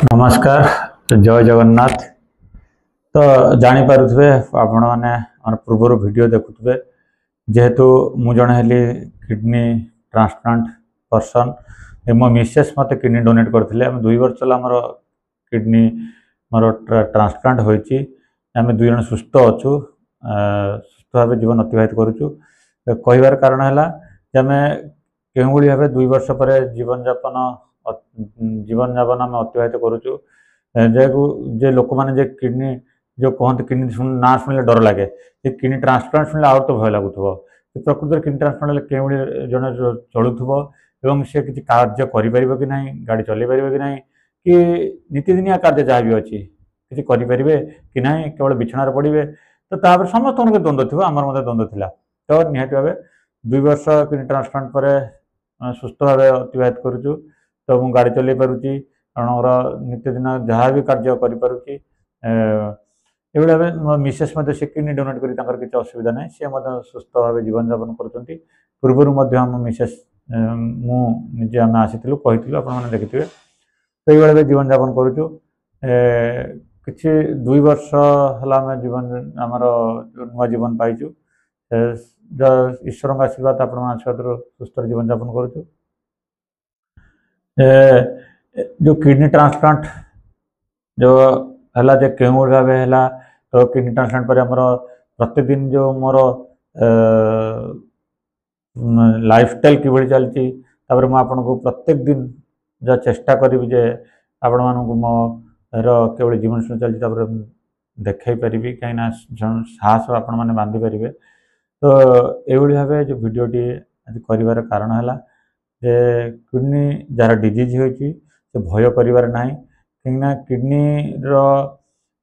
ନମସ୍କାର, ଜୟ ଜଗନ୍ନାଥ। ତ ଜାଣିପାରୁଥିବେ ଆପଣମାନେ, ଆମର ପୂର୍ବରୁ ଭିଡ଼ିଓ ଦେଖୁଥିବେ, ଯେହେତୁ ମୁଁ ଜଣେ ହେଲି କିଡ଼ନୀ ଟ୍ରାନ୍ସପ୍ଲାଣ୍ଟ ପର୍ସନ୍। ମୋ ମିସେସ୍ ମୋତେ କିଡ଼ନୀ ଡୋନେଟ୍ କରିଥିଲେ। ଆମେ 2 ବର୍ଷ ହେଲା ଆମର କିଡ଼ନୀ ମୋର ଟ୍ରାନ୍ସପ୍ଲାଣ୍ଟ ହୋଇଛି। ଆମେ 2 ଜଣ ସୁସ୍ଥ ଅଛୁ, ସୁସ୍ଥ ଭାବେ ଜୀବନ ଅତିବାହିତ କରୁଛୁ। କହିବାର କାରଣ ହେଲା ଯେ ଆମେ କେଉଁଭଳି ଭାବେ 2 ବର୍ଷ ପରେ ଜୀବନଯାପନ ଆମେ ଅତିବାହିତ କରୁଛୁ। ଯାହାକୁ ଯେ ଲୋକମାନେ ଯେ କିଡ଼ନୀ ଯେଉଁ କୁହନ୍ତି, କିଡ଼ନୀ ନାଁ ଶୁଣିଲେ ଡର ଲାଗେ, ସେ କିଡ଼ନୀ ଟ୍ରାନ୍ସପ୍ଲାଣ୍ଟ ଶୁଣିଲେ ଆଉ ତ ଭୟ ଲାଗୁଥିବ। ପ୍ରକୃତରେ କିଡ଼ନୀ ଟ୍ରାନ୍ସପ୍ଲାଣ୍ଟ ହେଲେ କେଉଁଭଳି ଜଣେ ଚଳୁଥିବ ଏବଂ ସେ କିଛି କାର୍ଯ୍ୟ କରିପାରିବ କି ନାହିଁ, ଗାଡ଼ି ଚଲେଇ ପାରିବ କି ନାହିଁ, କି ନୀତିଦିନିଆ କାର୍ଯ୍ୟ ଯାହା ବି ଅଛି କିଛି କରିପାରିବେ କି ନାହିଁ, କେବଳ ବିଛଣାରେ ପଡ଼ିବେ। ତ ତାପରେ ସମସ୍ତଙ୍କର ଦ୍ୱନ୍ଦ୍ୱ ଥିବ, ଆମର ମଧ୍ୟ ଦ୍ୱନ୍ଦ୍ୱ ଥିଲା। ତ ନିହାତି ଭାବେ 2 ବର୍ଷ କିଡ଼ନୀ ଟ୍ରାନ୍ସପ୍ଲାଣ୍ଟ ପରେ ସୁସ୍ଥ ଭାବେ ଅତିବାହିତ କରୁଛୁ। ତ ମୁଁ ଗାଡ଼ି ଚଲେଇ ପାରୁଛି, ଆପଣଙ୍କର ନିତ୍ୟଦିନ ଯାହା ବି କାର୍ଯ୍ୟ କରିପାରୁଛି। ଏଭଳି ଭାବେ ମୋ ମିସେସ୍ ମଧ୍ୟ ସେ କିଡ଼ନୀ ଡୋନେଟ୍ କରି ତାଙ୍କର କିଛି ଅସୁବିଧା ନାହିଁ, ସେ ମଧ୍ୟ ସୁସ୍ଥ ଭାବେ ଜୀବନଯାପନ କରୁଛନ୍ତି। ପୂର୍ବରୁ ମଧ୍ୟ ଆମ ମିସେସ୍, ମୁଁ ନିଜେ ଆମେ ଆସିଥିଲୁ, କହିଥିଲୁ, ଆପଣମାନେ ଦେଖିଥିବେ। ତ ଏଇଭଳି ଭାବେ ଜୀବନଯାପନ କରୁଛୁ। କିଛି 2 ବର୍ଷ ହେଲା ଆମେ ଜୀବନ ଆମର ନୂଆ ଜୀବନ ପାଇଛୁ। ଈଶ୍ୱରଙ୍କ ଆଶୀର୍ବାଦ, ଆପଣଙ୍କ ଆଶୀର୍ବାଦରୁ ସୁସ୍ଥରେ ଜୀବନଯାପନ କରୁଛୁ। ଯେଉଁ କିଡ଼ନୀ ଟ୍ରାନ୍ସପ୍ଲାଣ୍ଟ ଯେଉଁ ହେଲା ଯେ କେଉଁଭଳି ଭାବେ ହେଲା, ତ କିଡ଼ନୀ ଟ୍ରାନ୍ସପ୍ଲାଣ୍ଟ ପରେ ଆମର ପ୍ରତିଦିନ ଯେଉଁ ମୋର ଲାଇଫଷ୍ଟାଇଲ୍ କିଭଳି ଚାଲିଛି, ତାପରେ ମୁଁ ଆପଣଙ୍କୁ ପ୍ରତ୍ୟେକ ଦିନ ଯାହା ଚେଷ୍ଟା କରିବି ଯେ ଆପଣମାନଙ୍କୁ ମୋର କିଭଳି ଜୀବନଶୈଳୀ ଚାଲିଛି ତାପରେ ଦେଖାଇ ପାରିବି, କାହିଁକିନା ସାହସ ଆପଣମାନେ ବାନ୍ଧିପାରିବେ। ତ ଏଇଭଳି ଭାବେ ଯେଉଁ ଭିଡ଼ିଓଟି ଆଜି କରିବାର କାରଣ ହେଲା ଯେ କିଡ଼ନୀ ଯାହାର ଡିଜିଜ୍ ହୋଇଛି ସେ ଭୟ କରିବାର ନାହିଁ, କାହିଁକିନା କିଡ଼ନୀର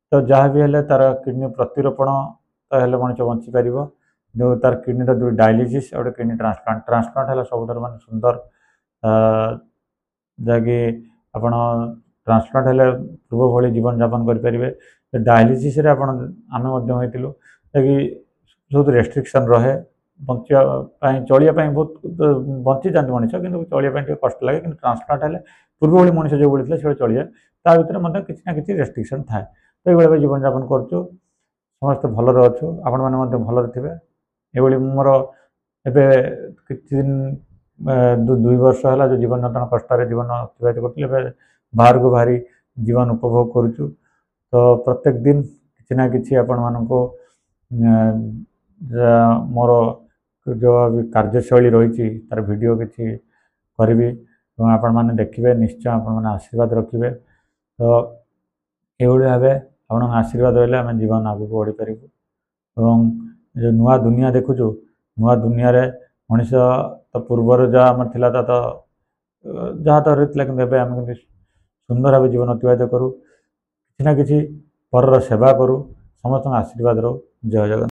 ତ ଯାହା ବି ହେଲେ ତା'ର କିଡ଼ନୀ ପ୍ରତିରୋପଣ ତ ହେଲେ ମଣିଷ ବଞ୍ଚିପାରିବ, କିନ୍ତୁ ତା'ର କିଡ଼ନୀର 2 ଡାଇଲିସିସ୍ ଆଉ ଗୋଟେ କିଡ଼ନୀ ଟ୍ରାନ୍ସପ୍ଲାଣ୍ଟ। ଟ୍ରାନ୍ସପ୍ଲାଣ୍ଟ ହେଲା ସବୁଠାରୁ ମାନେ ସୁନ୍ଦର, ଯାହାକି ଆପଣ ଟ୍ରାନ୍ସପ୍ଲାଣ୍ଟ ହେଲେ ପୂର୍ବ ଭଳି ଜୀବନଯାପନ କରିପାରିବେ। ଡାଇଲିସିସ୍ରେ ଆପଣ ଆମେ ମଧ୍ୟ ହୋଇଥିଲୁ, ଯାହାକି ବହୁତ ରେଷ୍ଟ୍ରିକ୍ସନ୍ ରହେ ବଞ୍ଚିବା ପାଇଁ, ଚଳିବା ପାଇଁ ବହୁତ ବଞ୍ଚିଯାଆନ୍ତି ମଣିଷ, କିନ୍ତୁ ଚଳିବା ପାଇଁ ଟିକେ କଷ୍ଟ ଲାଗେ। କିନ୍ତୁ ଟ୍ରାନ୍ସପ୍ଲାଣ୍ଟ ହେଲେ ପୂର୍ବ ଭଳି ମଣିଷ ଯେଉଁଭଳି ଥିଲା ସେଭଳି ଚଳିଯାଏ, ତା ଭିତରେ ମଧ୍ୟ କିଛି ନା କିଛି ରେଷ୍ଟ୍ରିକ୍ସନ୍ ଥାଏ। ତ ଏଇଭଳି ଭାବେ ଜୀବନଯାପନ କରୁଛୁ, ସମସ୍ତେ ଭଲରେ ଅଛୁ, ଆପଣମାନେ ମଧ୍ୟ ଭଲରେ ଥିବେ। ଏଭଳି ମୋର ଏବେ କିଛି ଦିନ 2 ବର୍ଷ ହେଲା ଯେଉଁ ଜୀବନଯାପନ କଷ୍ଟରେ ଜୀବନ ଅତିବାହିତ କରୁଥିଲି, ଏବେ ବାହାରକୁ ବାହାରି ଜୀବନ ଉପଭୋଗ କରୁଛୁ। ତ ପ୍ରତ୍ୟେକ ଦିନ କିଛି ନା କିଛି ଆପଣମାନଙ୍କୁ ମୋର ଯେଉଁ ବି କାର୍ଯ୍ୟଶୈଳୀ ରହିଛି ତା'ର ଭିଡ଼ିଓ କିଛି କରିବି ଏବଂ ଆପଣମାନେ ଦେଖିବେ, ନିଶ୍ଚୟ ଆପଣମାନେ ଆଶୀର୍ବାଦ ରଖିବେ। ତ ଏଇଭଳି ଭାବେ ଆପଣଙ୍କ ଆଶୀର୍ବାଦ ରହିଲେ ଆମେ ଜୀବନ ଆଗକୁ ବଢ଼ିପାରିବୁ। ଏବଂ ଯେଉଁ ନୂଆ ଦୁନିଆ ଦେଖୁଛୁ, ନୂଆ ଦୁନିଆରେ ମଣିଷ ତ ପୂର୍ବରୁ ଯାହା ଆମର ଥିଲା ତା ତ ଯାହା ତ ରହିଥିଲା, କିନ୍ତୁ ଏବେ ଆମେ କେମିତି ସୁନ୍ଦର ଭାବେ ଜୀବନ ଅତିବାହିତ କରୁ, କିଛି ନା କିଛି ପରର ସେବା କରୁ, ସମସ୍ତଙ୍କ ଆଶୀର୍ବାଦ ରହୁ। ଜୟ ଜଗନ୍ନାଥ।